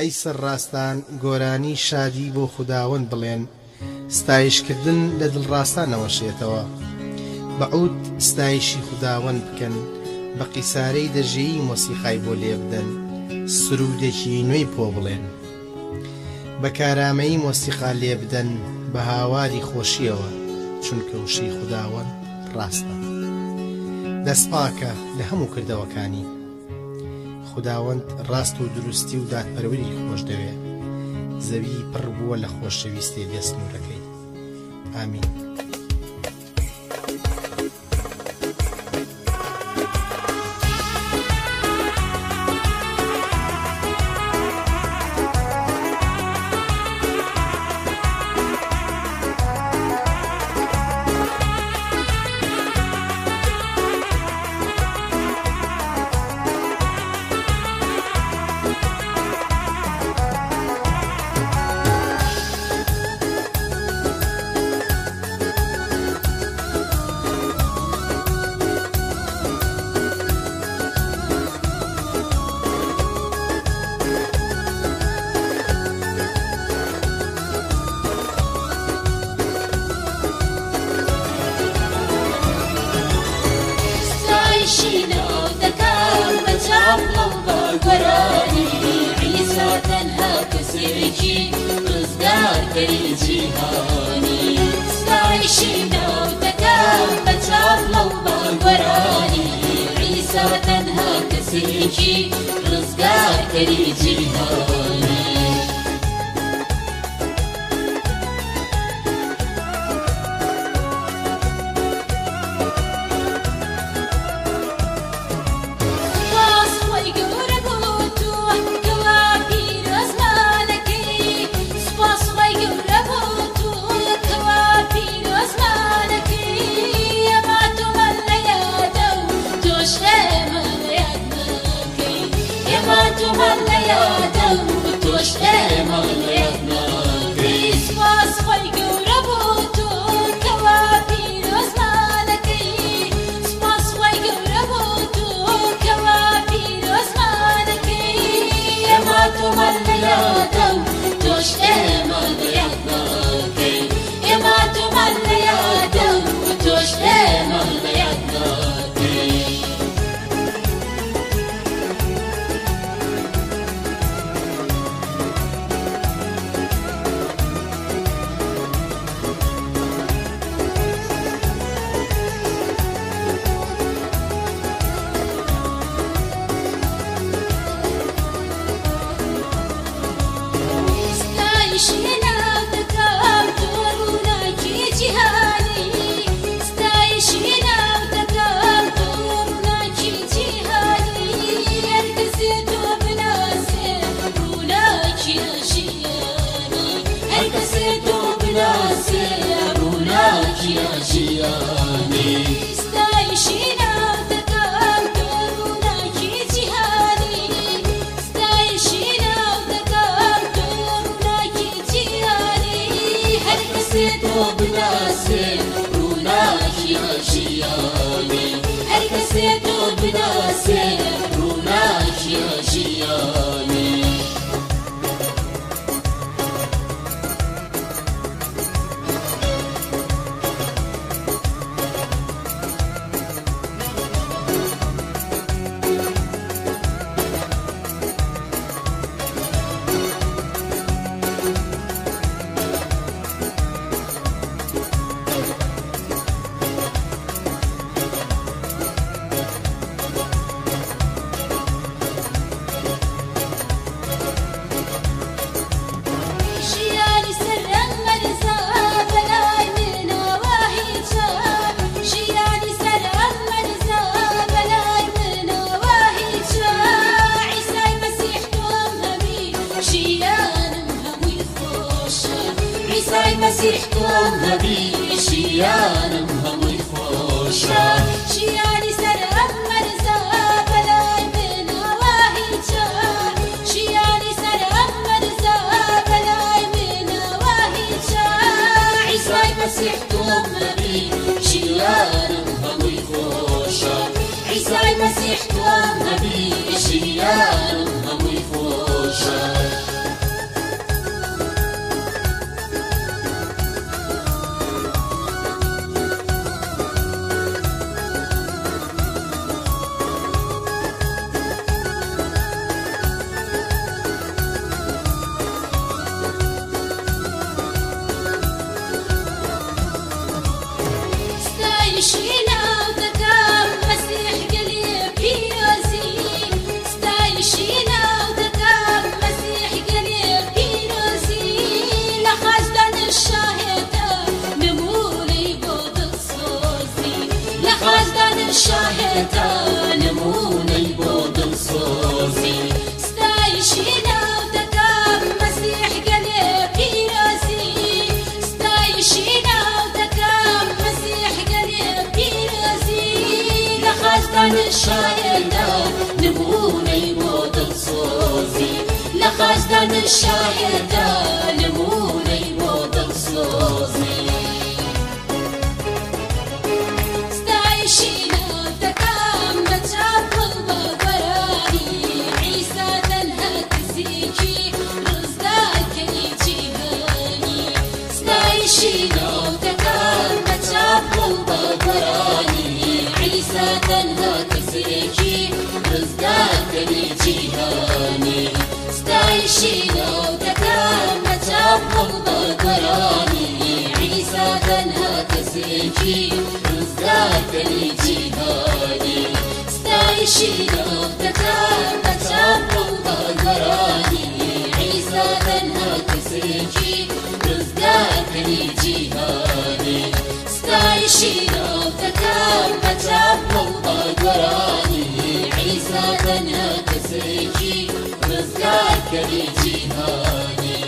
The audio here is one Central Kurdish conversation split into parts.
ئەی سەرڕاستان گۆرانی شادی بۆ خوداوەند بڵێن، ستایشکردن لە دڵڕاستان ئەوەشێتەوە. بە عود ستایشی خوداوەند بکەن، بە قیسارەی دەژێی مۆسیقای بۆ لێبدەن، سروودێکی نوێی پۆ بڵێن. بە کارامەیی مۆسیقا لێبدەن، بە هاواری خۆشییەوە، چونکە وشەی خوداوەند ڕاستە. دەستپاکە لە هەموو کردەوەکانی. خوداوەند ڕاست و دروستی و دادپەروەری خۆشدەوێ. زەوی پڕ بووە لە خۆشەویستیە بێ سنوورەکەی. ئامین. ستایشی ناو دەکەم بە چاپڵە و بە گۆرانی، عیسا تەنها کەسێکی ڕزگارکەری جیهانی. ستایشی ناو دەکەم بە چاپڵە و بە گۆرانی، عیسا تەنها کەسێکی ڕزگارکەری جیهانی. سوپاس خوای گەورە بۆ تۆ کەوا پیرۆزمانەکەی، سوپاس خوای گەورە بۆ تۆ کەوا پیرۆزمانەکەی، ئێمە تۆمان لە یادە و تۆش ئێمە لە یاد ناکەی، ئێمە تۆمان لە یادە و تۆش ئێمە لە یاد ناکەی. سوپاس خوای گەورە بۆ تۆ کەوا پیرۆزمانەکەی، سوپاس خوای گەورە بۆ تۆ کەوا پیرۆزمانەکەی، ئێمە تۆمان لە یادە و تۆش ئێمە لە یاد ناکەی، ئێمە تۆمان لە یادە و تۆش ئێمە لە یاد ناکەی. ستایشی ناو دەکەم تۆ ڕووناکی جیهانی، ستایشی ناو دەکەم تۆ ڕووناکی جیهانی، هەر کەسێ تۆ بناسێ ڕووناکی ژیانی، هەر کەسێ تۆ بناسێ ڕووناکی ژیانی. ستایشی ناو دەکەم تۆ ڕووناکی جیهانی، ستایشی ناو دەکەم تۆ ڕووناکی جیهانی، هەر کەسێ تۆ بناسێ ڕووناکی ژیانی، هەر کەسێ تۆ بناسێ ڕووناکی ژیانی. ژیانی سەر ئەم مەرزە بەلای منەوە هیچە، ژیانی سەر ئەم مەرزە بەلای منەوە هیچە، عیسای مەسیح تۆم هەبی ژیانم هەمووی خۆشە، عیسای مەسیح تۆم هەبی ژیانم هەمووی خۆشە. ژیانی سەر ئەم مەرزە بەلای منەوە هیچە، ژیانی سەر ئەم مەرزە بەلای منەوە هیچە، عیسای مەسیح تۆم هەبی ژیانم هەمووی خۆشە، عیسای مەسیح تۆم هەبی ژیانم هەمووی خۆشە. شایەتە نموونەی بۆ دڵسۆزی. ستایشی ناو دەکەم مەسیح گەلێ پیرۆزی، ستایشی ناو دەکەم مەسیح گەلێ پیرۆزی. لە خاچدان شایەتە نموونەی بۆ دڵسۆزی، لە خاچدان شایەتە نموونەی بۆ دڵسۆزی. ستایشی ناو دەکەم بە چاپڵ بە گۆرانی، عیسا تەنها کەسێکی ڕزگارکەری جیهانی. ستایشی ناو دەکەم بە چاپڵ بە گۆرانی، عیسا تەنها کەسێکی ڕزگارکەری جیهانی. ستایشی ناو دەکەم بە چاپڵ بە گۆرانی، عیسا تەنها کەسێکی ڕزگارکەری جیهانی. ستایشی ناو دەکەم بە چاپڵ بە گۆرانی، عیسا تەنها کەسێکی ڕزگارکەری جیهانی. ستایشی ناو دەکەم بە چاپڵ بە گۆرانی، عیسا تەنها کەسێکی ڕزگارکەری جیهانی.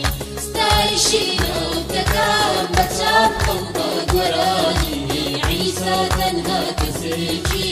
ستایشی ناو دەکەم بە چاپڵ بە گۆرانی، عیسا تەنها کەسێکی